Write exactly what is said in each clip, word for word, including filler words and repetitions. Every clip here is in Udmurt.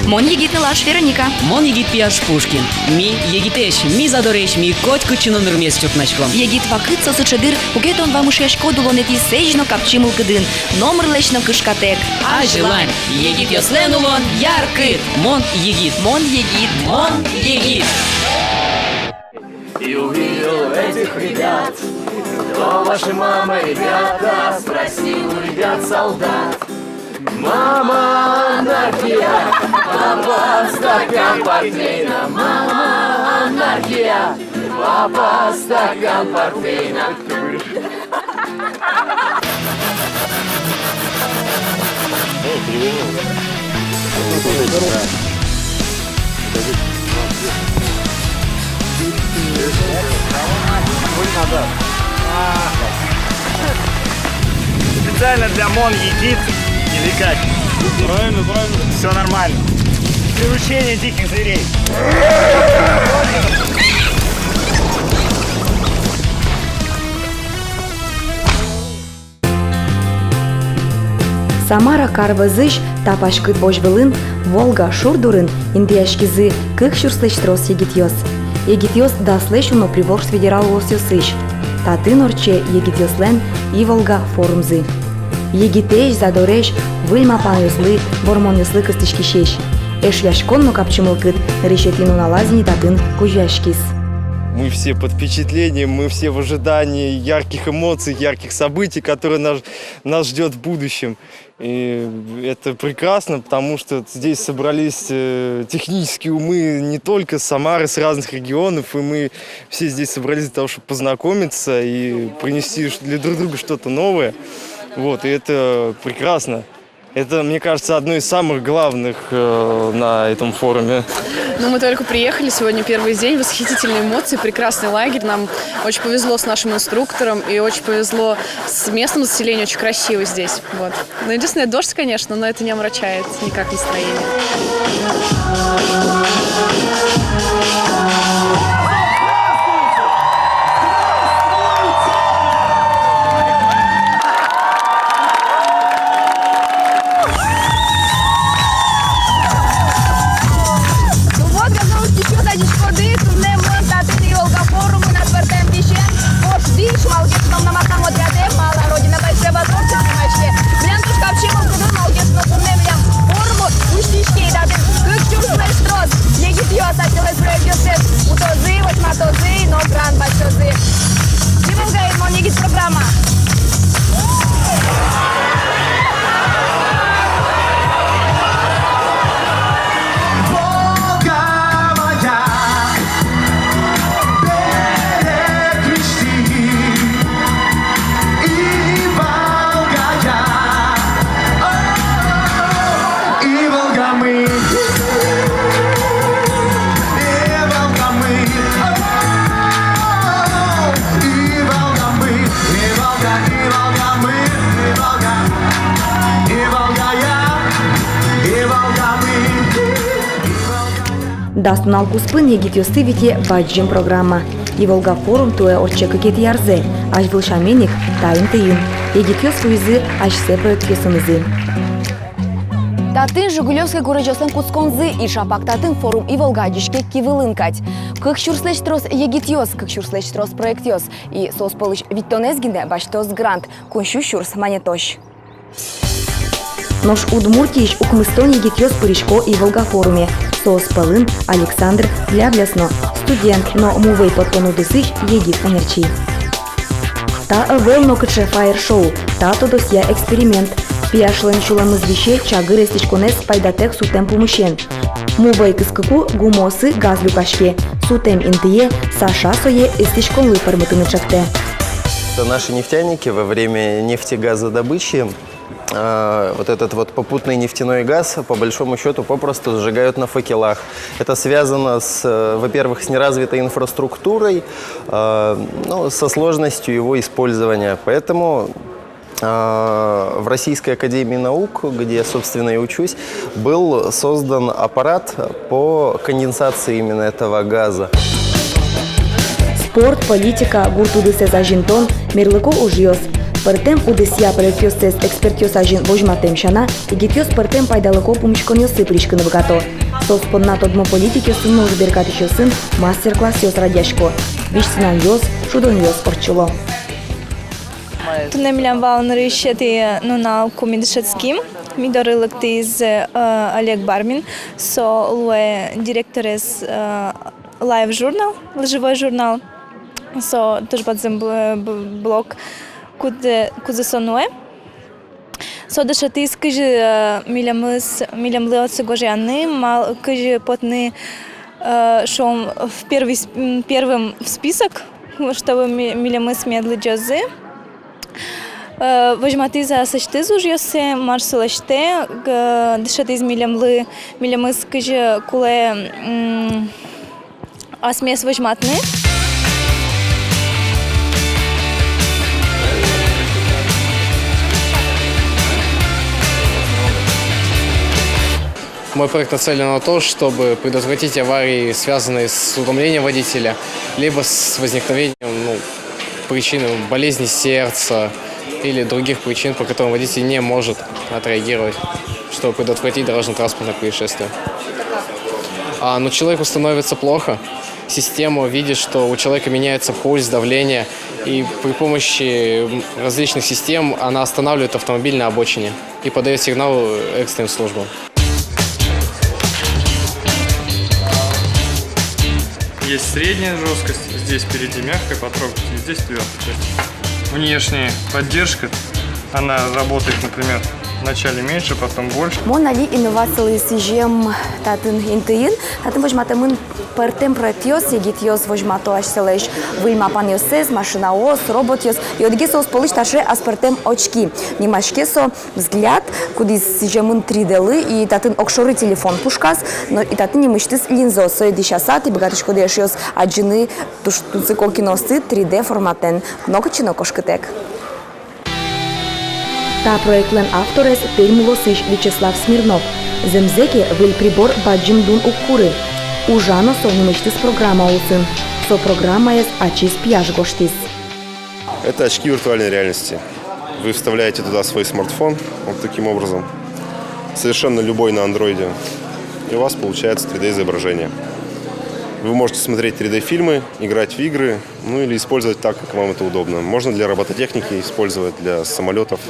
Мон егит нылаш Вероника. Мон егит пияш Пушкин. Ми егитэсь, ми задоресь, ми котькытчы но нырмес чуртнаськом. Егит вакыт со сыӵе дыр, куке тон вамышъяськод улонэтӥ сэзь но капчи мылкыдын, номырлэсь но кышкатэк. Азьлань, егитъёслэн улон яркыт. Мон егит. Мон егит. Мон егит. И увидел этих ребят, кто ваши мамы, ребята, спросил у ребят солдат. Мама анархия, папа стакан портвейна. Мама анархия, папа стакан портвейна. Специально для Мон егит или как? Правильно, правильно. Всё нормально. Приручение диких зверей. Самара кар вӧзысь та паськыт возь вылын, Волга шур дурын, интыяськизы кык сюрслэсь трос егитъёс. Егитъёс даслэсь уно Приволжск федерал улосъёсысь. Татын ортче егитъёслэн «Иволга» форумзы. Егитэсь, задоресь, выль малпанъёслы, вормонъёслы кыстӥськисесь. Эшъяськон но капчи мылкыд нырысетӥ нуналаз ини татын кузёяськиз. Мы все под впечатлением, мы все в ожидании ярких эмоций, ярких событий, которые нас, нас ждёт в будущем. И это прекрасно, потому что здесь собрались, э, технические умы не только с Самары, с разных регионов, и мы все здесь собрались для того, чтобы познакомиться и принести ш-, для друг друга что-то новое. Вот, и это прекрасно. Это, мне кажется, одно из самых главных, э, на этом форуме. Ну, мы только приехали, сегодня первый день, восхитительные эмоции, прекрасный лагерь. Нам очень повезло с нашим инструктором и очень повезло с местом заселения, очень красиво здесь. Вот. Ну, единственное, дождь, конечно, но это не омрачает никак настроение. Ну вот, вернулись ещё до Дишкоды, туннэ мон татын «Иволга» форумын, на пӧртэм дӥсен, «Вож дӥсь», малы ке шуоно, мынам атам отрядэ, «Малая Родина, большие возможности» нымаське. Милям туж капчи мылкыдын, малы ке шуоно, туннэ милям форуммы усьтӥське, татын кык сюрслэсь трос егитъёс асьсэлэсь проектъёссэс утозы, возьматозы но грант басьтозы. «Иволгаын» «Мон егит» программа. Волга моя, берег мечты, Иволга я, о, Иволга мы, Иволга мы, о, Иволга мы, Иволга, Иволга мы, Иволга, Иволга я, Иволга мы, Иволга я. Дас нунал куспын егитъёсты вите бадӟым программа. «Иволга» форум туэ ортче кыкетӥ арзэ, азьвыл сямен ик та интыын. Егитъёс вуизы асьсэ проектъёсынызы. Татын Жигулевской гурезьёслэн кутсконзы, и шапак татын форум «Иволга» адӟиське ки вылын кадь. Кык сюрслэсь трос егитъёс, кык сюрслэсь трос проектъёс, и соос пӧлысь витьтонэз гинэ басьтоз грант, куинь сю сюрс манетозь. Нош Удмуртиысь укмыстон егитъёс пырисько «Иволга» форуме. Соос пӧлын Александр Длябляс но, студент но мувӧй поттон удысысь егит ӧнерчи. Та ӧвӧл нокыӵе фаер-шоу, та тодосъя эксперимент. Пияшлэн сюлэмыз висе чагыр эстӥськонэз пайдатэк сутэм пумысен. Мувӧй кыскыку гумыосы газ люкаське. Сутэм интые Саша сое эстӥськонлы пӧрмытыны чектэ. Это наши нефтяники во время нефтегазодобычи, а, вот этот вот попутный нефтяной газ, по большому счёту, попросту сжигают на факелах. Это связано с, э, во-первых, с неразвитой инфраструктурой, а, ну, со сложностью его использования. Поэтому А, в Российской академии наук, где я, собственно, и учусь, был создан аппарат по конденсации именно этого газа. Спорт, политика, гурт удысэз азинтон, мерлыко ужъёс. Пӧртэм удысъя проектъёссэс экспертъёс азьын возьматэм сяна, егитъёс пӧртэм пайдалыко пумиськонъёсы пыриськыны быгато. Соос понна тодмо политикъёсын но ужбергатӥсьёсын мастер-классъёс радъясько, визь-сынанъёс, шудонъёс ортчыло. Туннэ милям вал нырысетӥ нунал, ку ми дышетским. Ми доры лыктӥз, э, Олег Бармин, со луэ директорез, э, Life журнал, лыжевой журнал. Со туж бадӟым бл-, б-, блог, кудзэ, кудзэ со нуэ. Со дышетӥз, кызьы, э, милемыз, милемлы отчы гожъяны, мал-, кызьы потны, э, шуом, в первый сп-, м, первым в список, чтобы ми-, милемыз мед лыдӟозы. Э, возьматӥз аслэсьтыз ужъёссэ, мар со лэсьтэ, г-, дышетӥз милемлы, милемыз кызьы кулэ, м, асьмеос возьматны. Мой проект нацелен на то, чтобы предотвратить аварии, связанные с утомлением водителя, либо с возникновением, ну, причины болезни сердца или других причин, по которым водитель не может отреагировать, чтобы предотвратить дорожно-транспортное происшествие. А, ну, человеку становится плохо, система видит, что у человека меняется пульс, давление, и при помощи, м, различных систем она останавливает автомобиль на обочине и подаёт сигнал экстренным службам. Есть средняя жёсткость, здесь впереди мягкая, потрогайте, и здесь твёрдая. То есть внешняя поддержка, она работает, например, вначале меньше, потом больше. Мон али инновациялы сӥзем татын интыын, татын возьматэмын пӧртэм проектъёс, егитъёс возьмато асьсэлэсь выль малпанъёссэс, машинаос, роботъёс, и одӥгез соос пӧлысь таӵе аспӧртэм очки. Нимаське со «Взгляд», кудӥз сӥземын три дэ-лы, и татын огшоры телефон пушказ, но и татын нимысьтыз линзаос, сое дӥсяса, тӥ быгатӥськоды, эшъёс, адӟыны туж тунсыко киноосты три дэ форматэн, нокытчы но кошкытэк. Та проектлэн авторез Пермь улосысь Вячеслав Смирнов. Зэмзэ ке, выль прибор бадӟым дун уг куры. Ужа но со нимысьтыз программа улсын. Со программаез ачиз пияш гожтӥз. Это очки виртуальной реальности. Вы вставляете туда свой смартфон, вот таким образом, совершенно любой на андроиде, и у вас получается три дэ изображение. Вы можете смотреть три дэ фильмы, играть в игры, ну или использовать так, как вам это удобно. Можно для робототехники использовать, для самолётов.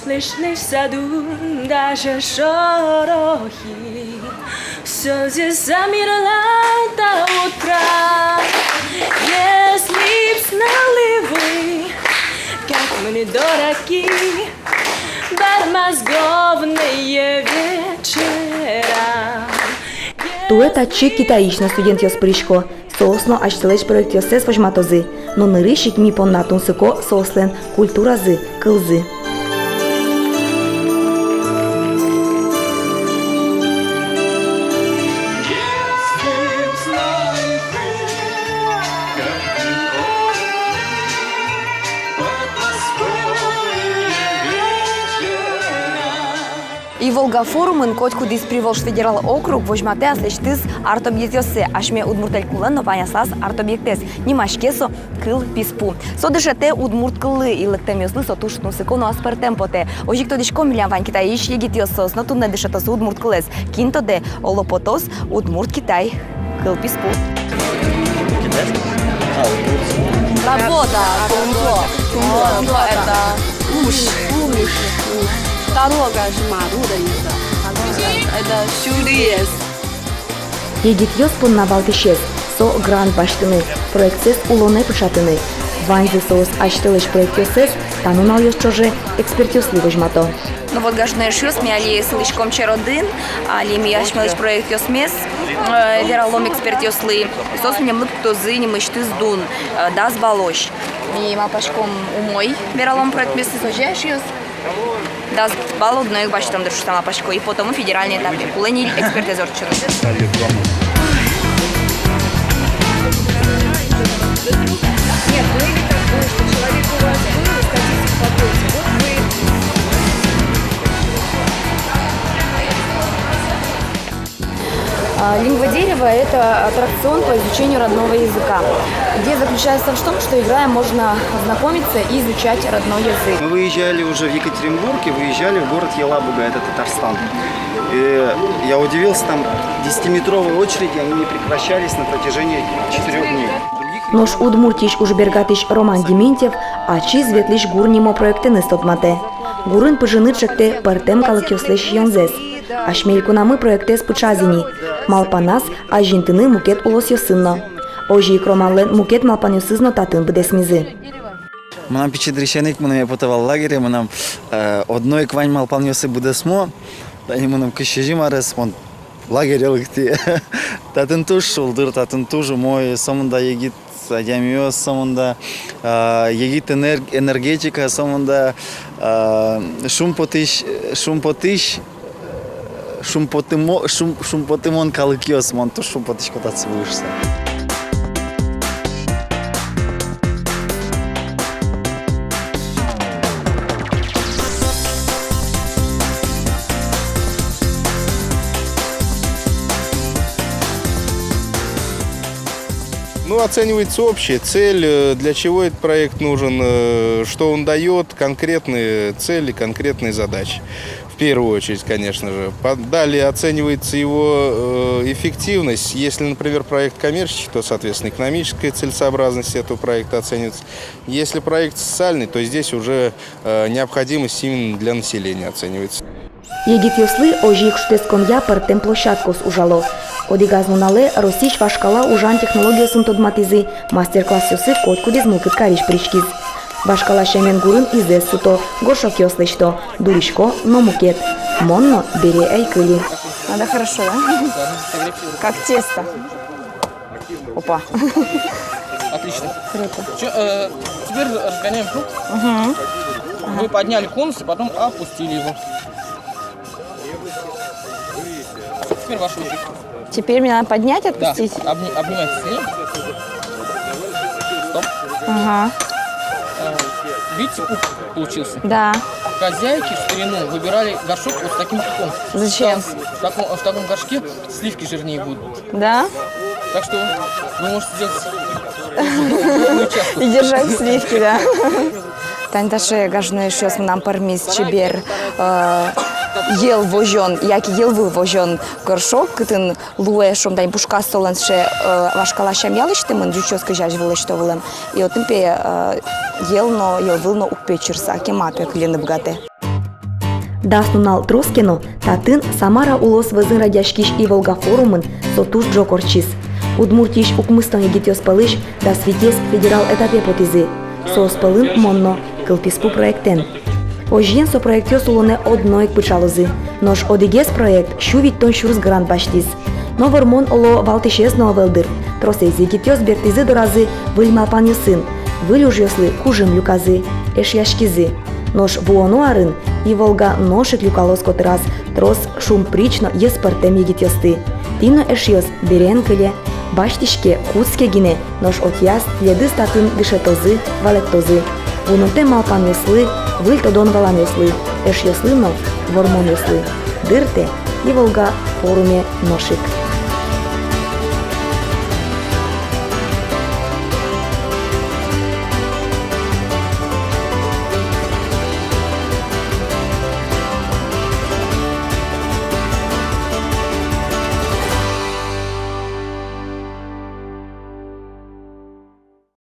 Слышны в саду даже шорохи. Всё здесь замерло до утра. Если б знали вы, как мне дороги бормозговные вечера. Туэ татчы Китайысь но студентъёс пырисько. Соос но асьсэлэсь проектъёссэс возьматозы, но нырысь ик ми понна тунсыко соослэн культуразы, кылзы. И «Волга» форумын котькудӥз Приволжск федерал округ возьматэ аслэсьтыз арт-объектъёссэ. Асьме Удмурт Элькунлэн но вань аслаз арт-объектэз. Нимаське со «Кыл писпу». Со дышетэ удмурт кыллы, и лыктэмъёслы со туж тунсыко но аспӧртэм потэ. Озьы ик тодӥськом, милям вань Китайысь егитъёс, соос но туннэ дышетозы удмурт кылэз. Кин тодэ, оло, потоз удмурт-китай кыл писпу. Работа, тунло. Тунло, это уж. Уж. Дорога жма, руда еза. Это сюриез. Егитъёс понна валтӥсез — со грант басьтыны, проектсэс улонэ пыӵатыны. Ваньзы соос асьсэлэсь проектъёссэс та нуналъёс ӵоже экспертъёслы возьмато. Ну вот, гажано эшъёс, ми али сылӥськом черодын, али ми асьмелэсь проектъёсмес, э, вералом экспертъёслы. Соос милемлы пуктозы нимысьтыз дун, э, дас баллозь. Ми малпаськом умой вералом проектмес, озьы-а, эшъёс? Дас балл одно ик басьтом, дыр, шуса малпасько, и потому федеральный этапе. Кулэ ни экспертэз ортчыны. А, Лингва дерева — это аттракцион по изучению родного языка. Идея заключается в том, что, играя, можно знакомиться и изучать родной язык. Мы выезжали уже в Екатеринбург и выезжали в город Елабуга, это Татарстан. И я удивился, там десятиметровые очереди, они не прекращались на протяжении четырёх дней. Нош Удмуртиысь ужбергатӥсь Роман Дементьев ачиз ветлӥсь гур нимо проектэныз тодматэ. Гурын пыжыны чектэ пӧртэм калыкъёслэсь сиёнзэс. Асьме элькунамы проектэз пыӵаз ини, малпаназ азинтыны мукет улосъёсын но. Озьы ик Романлэн мукет малпанъёсыз но татын быдэсмизы. Мынам пичи дырысеным ик мынэме потэ вал лагере, мынам, э, одно ик вань малпанъёсы быдэсмо, тани мыным кызь сизьым арес, мон лагере лыктӥ. Татын туж шулдыр, татын туж умой, сомында егит адямиос, сомында, а, егит энер-, энергетика, сомында, а, шумпотӥсь, шумпотӥсь, шумпотымо-, шум-, шумпотымон калыкъёс, мон туж шумпотӥсько татчы вуыса. Ну, оценивается общая цель, э, для чего этот проект нужен, э, что он даёт, конкретные цели, конкретные задачи. В первую очередь, конечно же. По-, далее оценивается его, э, эффективность. Если, например, проект коммерческий, то, соответственно, экономическая целесообразность этого проекта оценивается. Если проект социальный, то здесь уже, э, необходимость именно для населения оценивается. Егитъёслы озьы ик шутэтсконъя пӧртэм площадкаос ужало. Одӥгаз нуналэ Россиысь вашкала ужан технологиосын тодматӥзы, мастер-классъёсы котькудӥз мылкыд карись пыриськиз. Вашкала сямен гурын изэс суто, горшокъёс лэсьто, дурисько но мукет. Мон но бере ӧй кыльы. Надо хорошо, да? Как тесто. Опа. Отлично. Круто. Чё, э, теперь разгоняем круг. Мгм. Вы подняли конус и потом опустили его. Теперь ваша очередь. Теперь мне надо поднять, да, отпустить? Обни-, обнимайте сильнее. Стоп. Ага. Э, видите, куб получился? Да. Хозяйки в старину выбирали горшок вот с таким кубом. Зачем? Там в таком, в таком горшке сливки жирнее будут. Да? Так что вы можете сделать и держать сливки, да. Тани таӵе, гажано эшъёс, мынам пӧрмиз чебер, э, йӧл возён, яке йӧлвыл возён горшок, кытын луэ, шуом, тани пушказ солэн сыӵе, э, вашкала сямъя лэсьтэмын, ӟучъёс кызьы азьвыл лэсьто вылэм. И отын, пе, э, йӧл но, йӧлвыл но уг пе чырса, кема, пе, кыльыны быгатэ. Дас нунал трос ке но, татын Самара улос вӧзын радъяськись «Иволга» форумын со туж ӝог ортчиз. Удмуртиысь укмыстон егитъёс пӧлысь дас витез федерал этапе потӥзы. Соос пӧлын мон но, «Кылписпу» проектэн. Озьыен, со проектъёс улонэ одно ик пыӵалозы. Нош одӥгез проект сю витьтон сюрс грант басьтӥз. Но вормон, оло, валтӥсез но ӧвӧл дыр. Тросэз егитъёс бертӥзы доразы выль малпанъёсын, выль ужъёслы кужым люказы, эшъяськизы. Нош вуоно арын «Иволга» нош ик люкалоз котыраз трос шумприч но йӧспӧртэм егитъёсты. Тӥ но, эшъёс, берен кыле, басьтӥське, кутске гинэ, нош отъяз тӥледыз татын дышетозы, валэктозы. Вунэтэ малпанъёслы, выль тодон-валанъёслы, эшъёслы но вормонъёслы. Дыртэ «Иволга» форуме нош ик.